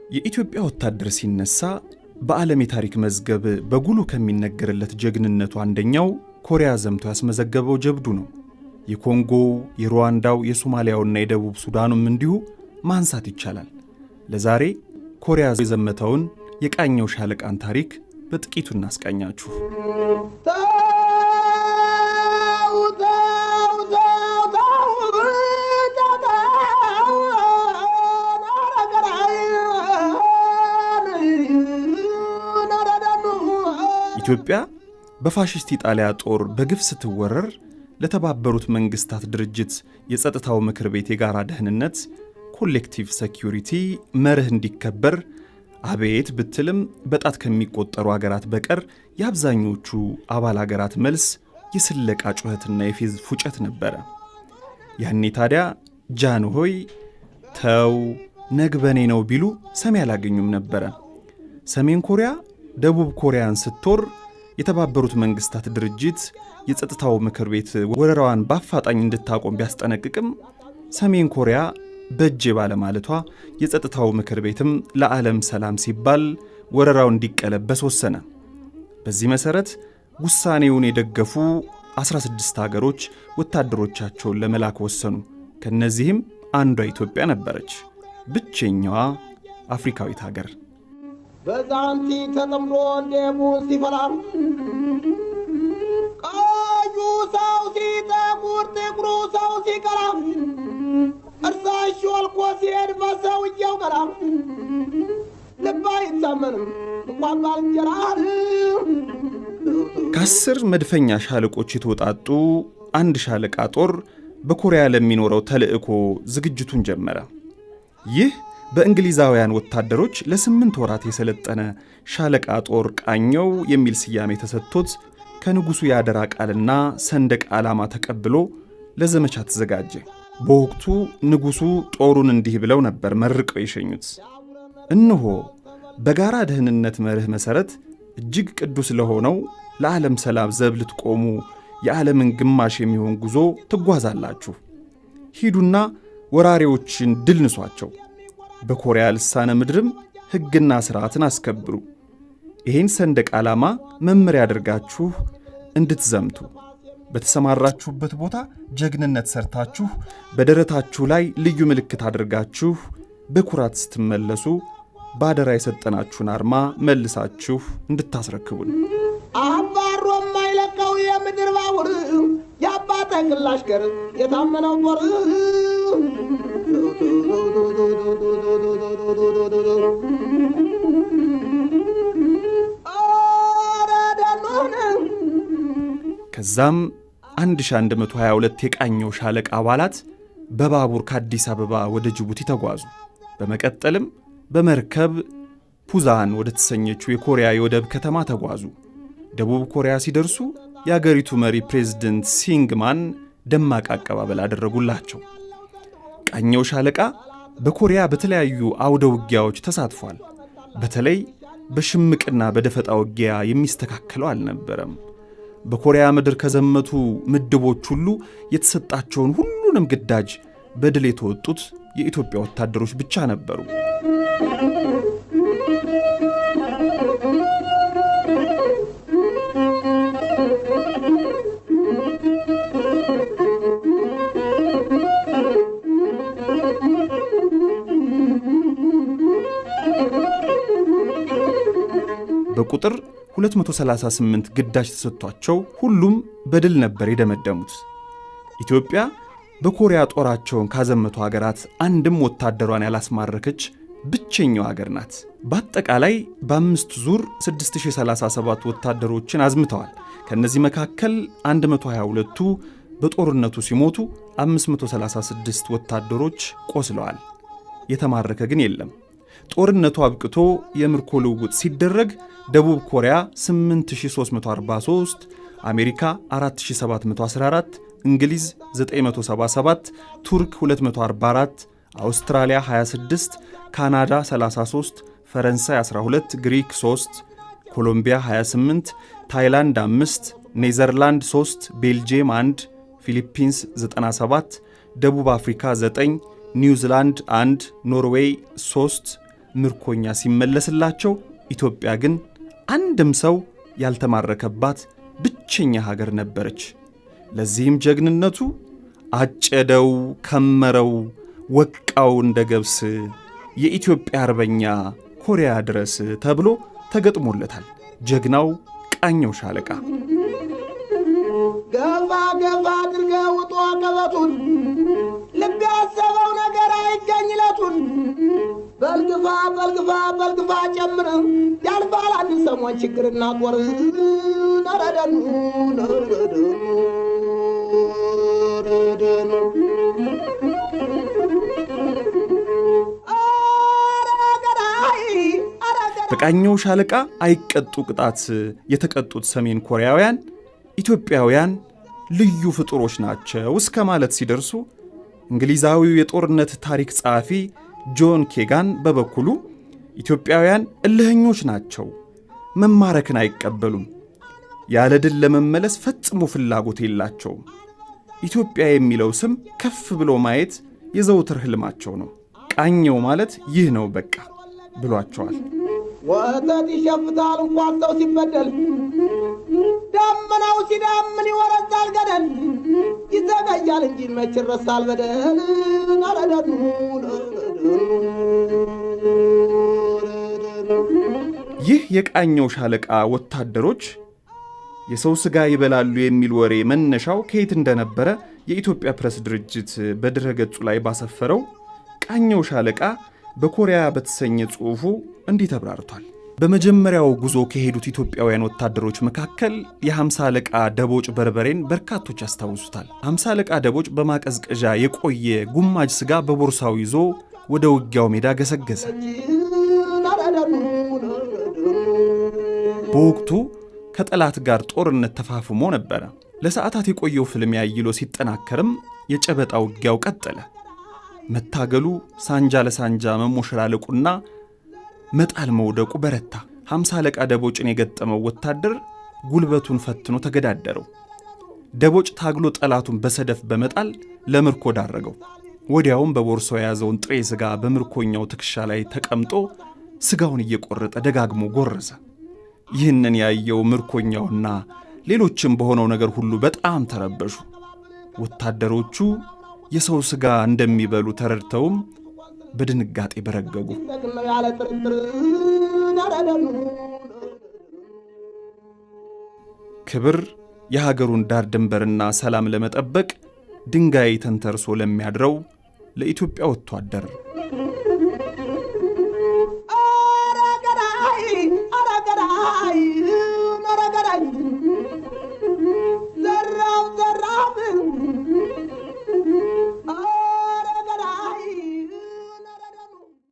የኢትዮጵያ ወታደር ሲነሳ በዓለም የታሪክ መዝገብ በጉልህ ከሚነገርለት ጀግንነቱ አንደኛው ኮሪያ ዘምቶ ያስመዘገበው ጀብዱ ነው። የኮንጎው፣ የሩዋንዳው፣ የሶማሊያውና የደቡብ ሱዳኑም እንዲሁ ማንሳት ይቻላል። ለዛሬ ኮሪያ የዘመተውን የቃኘው ሻለቃን ታሪክ በጥቂቱ እናስቃኛችሁ። ተው ተው ተው ተው ተው ኢትዮጵያ በፋሽስት ኢጣሊያ ጦር በግፍ ስትወረር ለተባበሩት መንግስታት ድርጅት የጸጥታው ምክር ቤት የጋራ ደህንነት collective security መርህ እንዲከበር አቤት ብትልም በጣት ከሚቆጠሩ አገራት በቀር የአብዛኞቹ አባል አገራት መልስ የስለቃ ጩኸትና የፌዝ ፉጨት ነበረ። ያኔ ታዲያ ጃንሆይ ተው ነግበኔ ነው ቢሉ ሰሚ አላገኙም ነበረ። ሰሜን ኮሪያ ደቡብ ኮሪያን ስትወር የተባበሩት መንግስታት ድርጅት የጸጥታው ምክር ቤት ወረራዋን በአፋጣኝ እንድታቆም ቢያስጠነቅቅም ሰሜን ኮሪያ በጄ ባለማለቷ የጸጥታው ምክር ቤትም ለዓለም ሰላም ሲባል ወረራው እንዲቀለበስ ወሰነ። በዚህ መሠረት ውሳኔውን የደገፉ 16 ሀገሮች ወታደሮቻቸውን ለመላክ ወሰኑ። ከእነዚህም አንዷ ኢትዮጵያ ነበረች፣ ብቸኛዋ አፍሪካዊት ሀገር። በዛንቲ ተጠምዶ እንደ ቡን ሲፈላ፣ ቀዩ ሰው ሲጠቁር ጥቁሩ ሰው ሲቀላ፣ እርሳሽ ሾልኮ ሲሄድ በሰውየው ገላ፣ ልብ አይታመንም እንኳን ባልንጀራ። ከ10 መድፈኛ ሻለቆች የተውጣጡ አንድ ሻለቃ ጦር በኮሪያ ለሚኖረው ተልዕኮ ዝግጅቱን ጀመረ። ይህ በእንግሊዛውያን ወታደሮች ለ8 ወራት የሰለጠነ ሻለቃ ጦር ቃኘው የሚል ስያሜ ተሰጥቶት ከንጉሡ የአደራ ቃልና ሰንደቅ ዓላማ ተቀብሎ ለዘመቻ ተዘጋጀ። በወቅቱ ንጉሡ ጦሩን እንዲህ ብለው ነበር መርቀው የሸኙት። እነሆ በጋራ ደህንነት መርህ መሠረት እጅግ ቅዱስ ለሆነው ለዓለም ሰላም ዘብ ልትቆሙ የዓለምን ግማሽ የሚሆን ጉዞ ትጓዛላችሁ። ሂዱና ወራሪዎችን ድል ንሷቸው። በኮሪያ ልሳነ ምድርም ሕግና ሥርዓትን አስከብሩ። ይህን ሰንደቅ ዓላማ መመሪያ አድርጋችሁ እንድትዘምቱ በተሰማራችሁበት ቦታ ጀግንነት ሰርታችሁ በደረታችሁ ላይ ልዩ ምልክት አድርጋችሁ በኩራት ስትመለሱ በአደራ የሰጠናችሁን አርማ መልሳችሁ እንድታስረክቡን። አባሮ የማይለቀው የምድር ባቡር የአባ ተክል አሽከር የታመነው ጦር። ኧረ ደኖን። ከዛም 1122 የቃኘው ሻለቃ አባላት በባቡር ከአዲስ አበባ ወደ ጅቡቲ ተጓዙ። በመቀጠልም በመርከብ ፑዛን ወደ ተሰኘችው የኮሪያ የወደብ ከተማ ተጓዙ። ደቡብ ኮሪያ ሲደርሱ የአገሪቱ መሪ ፕሬዝደንት ሲንግማን ደማቅ አቀባበል አደረጉላቸው። ቃኘው ሻለቃ በኮሪያ በተለያዩ አውደ ውጊያዎች ተሳትፏል። በተለይ በሽምቅና በደፈጣ ውጊያ የሚስተካከለው አልነበረም። በኮሪያ ምድር ከዘመቱ ምድቦች ሁሉ የተሰጣቸውን ሁሉንም ግዳጅ በድል የተወጡት የኢትዮጵያ ወታደሮች ብቻ ነበሩ። በቁጥር 238 ግዳጅ ተሰጥቷቸው ሁሉም በድል ነበር የደመደሙት። ኢትዮጵያ በኮሪያ ጦራቸውን ካዘመቱ ሀገራት አንድም ወታደሯን ያላስማረከች ብቸኛው ሀገር ናት። በአጠቃላይ በአምስት ዙር 6037 ወታደሮችን አዝምተዋል። ከእነዚህ መካከል 122ቱ በጦርነቱ ሲሞቱ 536 ወታደሮች ቆስለዋል። የተማረከ ግን የለም። ጦርነቱ አብቅቶ የምርኮ ልውውጥ ሲደረግ ደቡብ ኮሪያ 8343፣ አሜሪካ 4714፣ እንግሊዝ 977፣ ቱርክ 244፣ አውስትራሊያ 26፣ ካናዳ 33፣ ፈረንሳይ 12፣ ግሪክ 3፣ ኮሎምቢያ 28፣ ታይላንድ 5፣ ኔዘርላንድ 3፣ ቤልጅየም 1፣ ፊሊፒንስ 97፣ ደቡብ አፍሪካ 9፣ ኒውዚላንድ 1፣ ኖርዌይ 3፣ ምርኮኛ ሲመለስላቸው፣ ኢትዮጵያ ግን አንድም ሰው ያልተማረከባት ብቸኛ ሀገር ነበረች። ለዚህም ጀግንነቱ አጨደው፣ ከመረው፣ ወቃው እንደ ገብስ የኢትዮጵያ አርበኛ ኮሪያ ድረስ ተብሎ ተገጥሞለታል። ጀግናው ቃኘው ሻለቃ ገፋ ገፋ አድርገው ውጦ ቀበቱን፣ ልብ ያሰበው ነገር አይገኝለቱን። በልግፋ በልግፋ በልግፋ ጨምር፣ ያልፋል አንድ ሰሞን ችግርና ጦር። ነረደኑ ነረደኑ ረደኑ። ኧረ ገዳይ ኧረ ገዳይ። በቃኘው ሻለቃ አይቀጡ ቅጣት የተቀጡት ሰሜን ኮሪያውያን ኢትዮጵያውያን ልዩ ፍጡሮች ናቸው እስከ ማለት ሲደርሱ፣ እንግሊዛዊው የጦርነት ታሪክ ጸሐፊ ጆን ኬጋን በበኩሉ ኢትዮጵያውያን እልህኞች ናቸው፣ መማረክን አይቀበሉም፣ ያለ ድል ለመመለስ ፈጽሞ ፍላጎት የላቸውም፣ ኢትዮጵያ የሚለው ስም ከፍ ብሎ ማየት የዘውትር ህልማቸው ነው፣ ቃኘው ማለት ይህ ነው በቃ ብሏቸዋል። ወተት ይሸፍታል እንኳን ሰው ሲበደል፣ ደመናው ሲዳምን ይወረዳል ገደል። ይዘገያል እንጂ መች ይረሳል በደል። ነረደኑ ነረደኑ ረደኑ። ይህ የቃኘው ሻለቃ ወታደሮች የሰው ሥጋ ይበላሉ የሚል ወሬ መነሻው ከየት እንደነበረ የኢትዮጵያ ፕሬስ ድርጅት በድረ ገጹ ላይ ባሰፈረው ቃኘው ሻለቃ በኮሪያ በተሰኘ ጽሑፉ እንዲህ ተብራርቷል። በመጀመሪያው ጉዞ ከሄዱት ኢትዮጵያውያን ወታደሮች መካከል የ50 አለቃ ደቦጭ በርበሬን በርካቶች ያስታውሱታል። 50 አለቃ ደቦጭ በማቀዝቀዣ የቆየ ጉማጅ ሥጋ በቦርሳው ይዞ ወደ ውጊያው ሜዳ ገሰገሰ። ነረደኑ ነረደኑ። በወቅቱ ከጠላት ጋር ጦርነት ተፋፍሞ ነበረ። ለሰዓታት የቆየው ፍልሚያ አይሎ ሲጠናከርም የጨበጣ ውጊያው ቀጠለ። መታገሉ፣ ሳንጃ ለሳንጃ መሞሸላለቁና መጣል መውደቁ በረታ። 50 አለቃ ደቦጭን የገጠመው ወታደር ጉልበቱን ፈትኖ ተገዳደረው። ደቦጭ ታግሎ ጠላቱን በሰደፍ በመጣል ለምርኮ ዳረገው። ወዲያውም በቦርሳው የያዘውን ጥሬ ሥጋ በምርኮኛው ትከሻ ላይ ተቀምጦ ሥጋውን እየቆረጠ ደጋግሞ ጎረሰ። ይህንን ያየው ምርኮኛውና ሌሎችም በሆነው ነገር ሁሉ በጣም ተረበሹ። ወታደሮቹ የሰው ሥጋ እንደሚበሉ ተረድተውም በድንጋጤ በረገጉ። ጠቅም ነው ያለ ጥርጥር። ነረደኑ። ክብር የሀገሩን ዳር ድንበርና ሰላም ለመጠበቅ ድንጋይ ተንተርሶ ለሚያድረው ለኢትዮጵያ ወታደር። ኧረ ገዳይ ኧረ ገዳይ ኧረ ገዳይ።